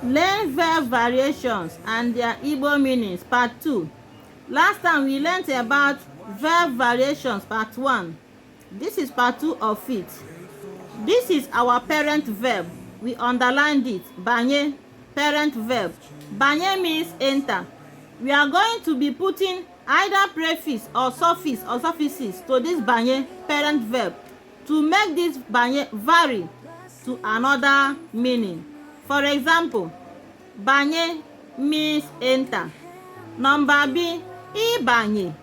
Learn verb variations and their Igbo meanings, part 2. Last time we learned about verb variations, part 1. This is part 2 of it. This is our parent verb. We underlined it. Banye, parent verb. Banye means enter. We are going to be putting either prefix or suffixes to this banye, parent verb, to make this banye vary to another meaning. For example, banye means enter. Number B, ibanye,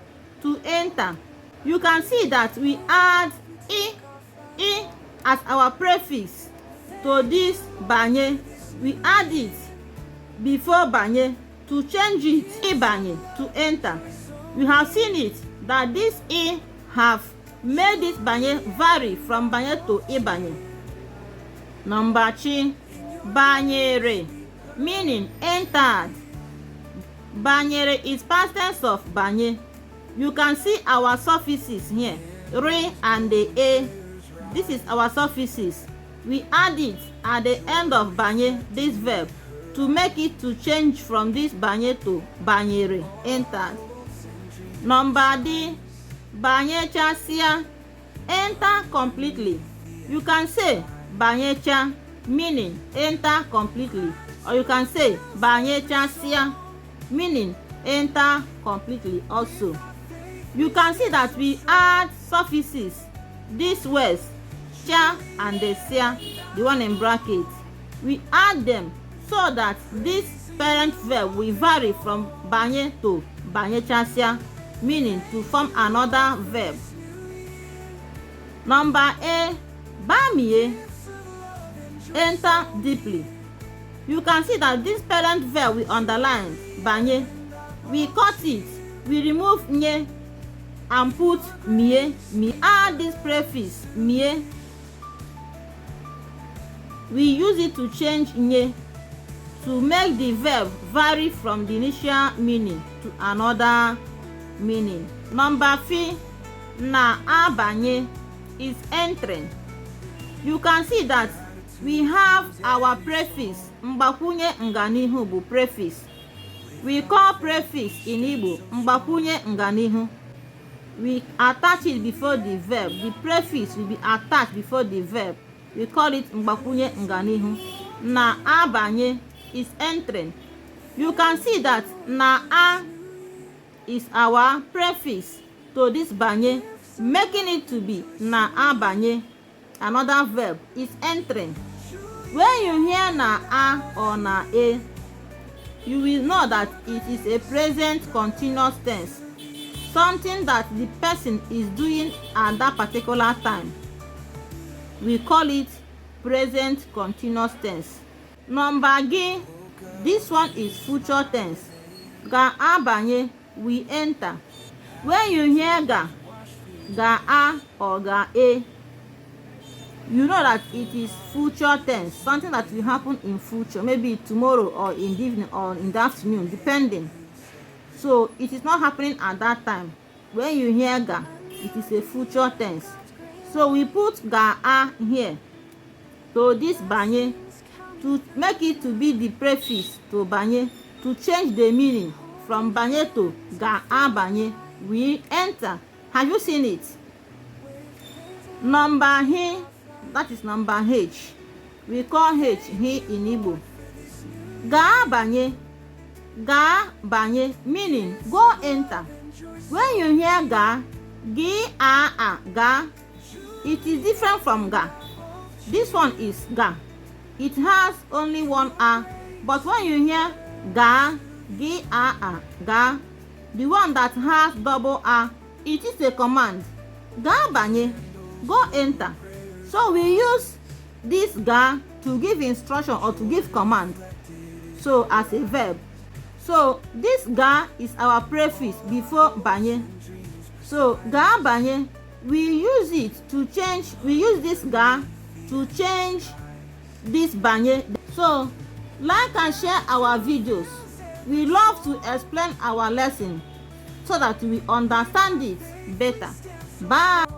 to enter. You can see that we add I as our prefix to this banye. We add it before banye to change it, ibanye, to enter. We have seen it that this I have made this banye vary from banye to ibanye. Number 3, banyere, meaning entered. Banyere is past tense of banye. You can see our suffixes here, re and the a. This is our suffixes. We add it at the end of banye, this verb, to make it to change from this banye to banyere, entered. Number D, banyecha sia, enter completely. You can say banyecha, meaning enter completely, or you can say banyecha sia, meaning enter completely also. You can see that we add suffixes, these words, cha and the sia, the one in brackets. We add them so that this parent verb will vary from banye to banyecha sia, meaning to form another verb. Number A, bamie, enter deeply. You can see that this parent verb we underline, banye, we cut it, we remove nye and put mie. Add this prefix mie. We use it to change nye to make the verb vary from the initial meaning to another meaning. Number 3, na abanye is entering. You can see that we have our prefix, mgbakwunye nganihu bụ prefix. We call prefix in Igbo mgbakwunye nganihu. We attach it before the verb. The prefix will be attached before the verb. We call it mgbakwunye nganihu. Na abanye is entering. You can see that na a is our prefix to this banye, making it to be na abanye. Another verb is entering. When you hear na a or na a, you will know that it is a present continuous tense, something that the person is doing at that particular time. We call it present continuous tense. Number G, this one is future tense. Ga abanye, we enter. When you hear ga a or ga a, you know that it is future tense, something that will happen in future, maybe tomorrow or in the evening or in the afternoon, depending. So it is not happening at that time. When you hear ga, it is a future tense. So we put ga a here to this banye to make it to be the prefix to banye, to change the meaning from banye to ga a banye. We enter. Have you seen it? Number he, that is number H. We call H he in Igbo. Ga banye, meaning go enter. When you hear ga, ga, it is different from ga. This one is ga. It has only one a, but when you hear ga, ga, the one that has double a, it is a command. Ga banye, go enter. So we use this ga to give instruction or to give command, so as a verb. So this ga is our prefix before banye. So ga banye, we use it to change, we use this ga to change this banye. So like and share our videos. We love to explain our lesson so that we understand it better. Bye.